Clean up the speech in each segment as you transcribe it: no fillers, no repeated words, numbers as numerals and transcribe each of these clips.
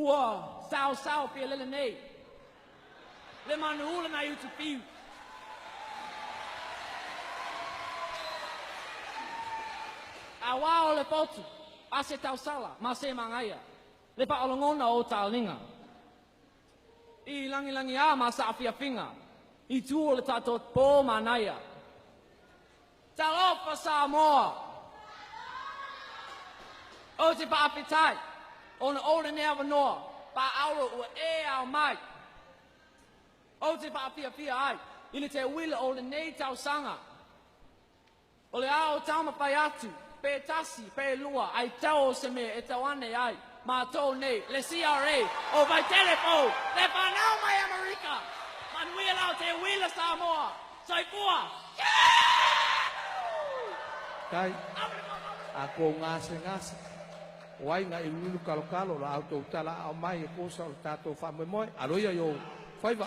Ua sao sao fia lele nei. Le manu ula nai utu fiu. A wā o le fotu, a se tausala, ma se mangaia. Le whaolongona o tālinga. I langi langi a ma sa fiafinga. I tu o le tātou pō manaia. Talofa Samoa. O te whaafetai. Ona o le nea wanoa. Pa auro ua e au mai. O te whaafiafia ai. I le te wila o le nei tausanga. O le ao tauma pai atu. Pe tasi, pe lua, ai tau o se mea e tau ane ai. Mātou nei, le CRA, o vai telefo, le whanau mai Amerika. Manuia lau te wila Samoa. Soifua. Kai, a ko ngase ngase. O ai ngā ilulu kalo kalo la auto tala au mai e kosa o tātou whamoemoe. Aloia yo faiva.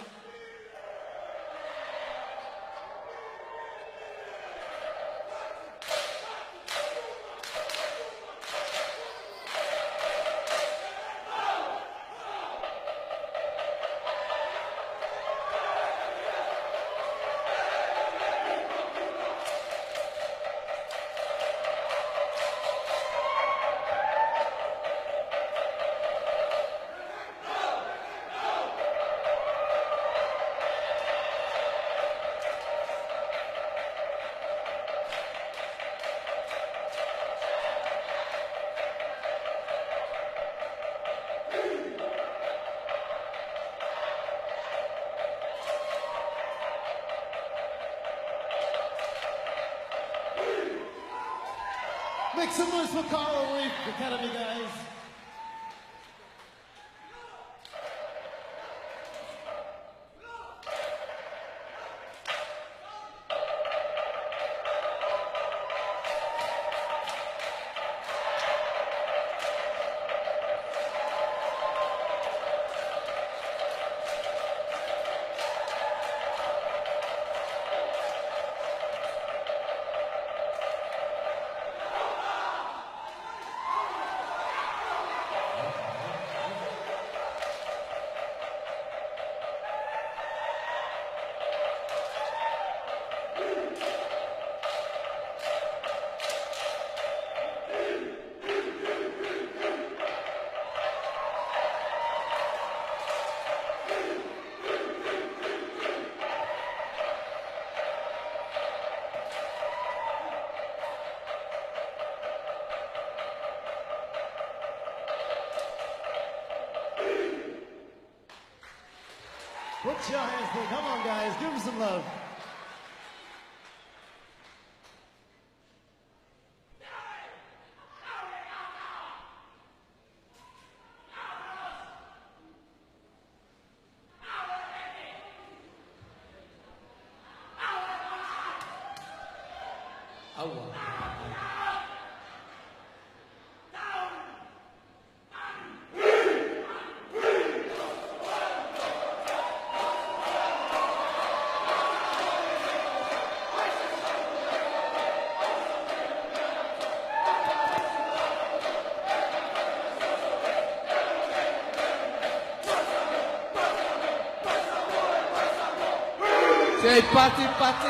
Make some noise for Coral Reef Academy, guys. Put your hands there. Come on, guys. Give them some love. Aua. Sei pati pati